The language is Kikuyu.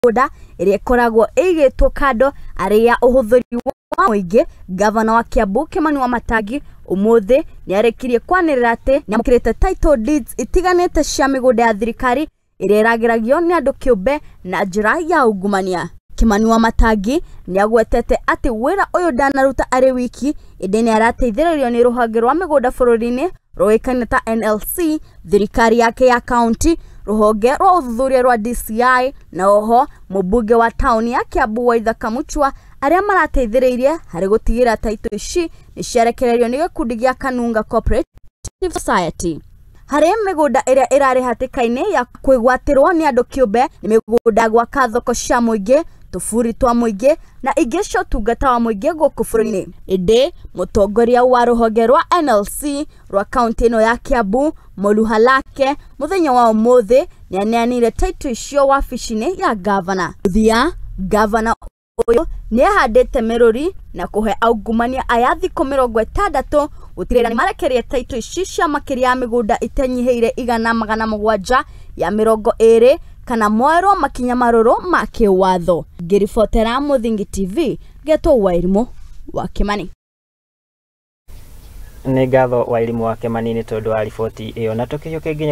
Mĩgũnda ĩrĩa ĩkoragwo ĩigĩtwo kando arĩ ya ũhũthĩri wa mũingĩ. Gavana wa Kiambu Kimani Wamatangi ũmũthĩ nĩarĩkirie kwanĩrĩra atĩ nĩamũkĩrĩte title deeds itiganĩte cia mĩgũnda ya thirikari ĩrĩa ĩrageragio nĩ andũ kĩũmbe na njĩra ya ungumania. Kimani Wamatangi nĩagwetete atĩ wĩra ũyũ ndanaruta arĩ wiki, ĩndĩ nĩarateithĩrĩrio nĩ rũhonge rwa mĩgũnda bũrũri-inĩ rũĩkaine ta NLC, thirikari yake ya kaunti, rũhonge rwa ũthuthuria rwa DCI na oho mũmbunge wa taũni ya Kiambu Waithaka Muchua, arĩa marateithĩrĩirie harĩ gũtigĩrĩra taitũ ici nĩciarekererio nĩ gĩkundi gĩa Kanunga Cooperative Society. Harĩ mĩgũnda ĩrĩa ĩrarĩ hatĩka-inĩ ya kwĩgwatĩrwo nĩ andũ kĩũmbe nĩ mĩgũnda ya gwaka thoko cia mũingĩ, tũburi twa mũingĩ na ingĩ cia ũtungata wa mũingĩ gũkũ bũrũri-inĩ. Ĩndĩ mũtongoria wa rũhonge rwa NLC rwa kaunti ĩno ya Kiambu Molu Halake mũthenya wa ũmũthĩ nĩaneanire taitũ icio wabici-inĩ ya gavana. Mũthia, gavana ũyũ nĩahandĩte mĩrũri na kũhe aungumania aya thikũ 60 gũtigĩrĩra nĩmarekereria taitũ ici cia makĩria ya mĩgũnda ĩtanyihĩire 720 kana moerwo makinya marũrũ ma kĩwatho. Ngĩribotera Mũthingi TV, ngetwo Wairimũ wa Kĩmani. Nĩ ngatho Wairimũ wa Kĩmani nĩ tondũ wa riboti ĩyo, na tũkĩhiũke nginya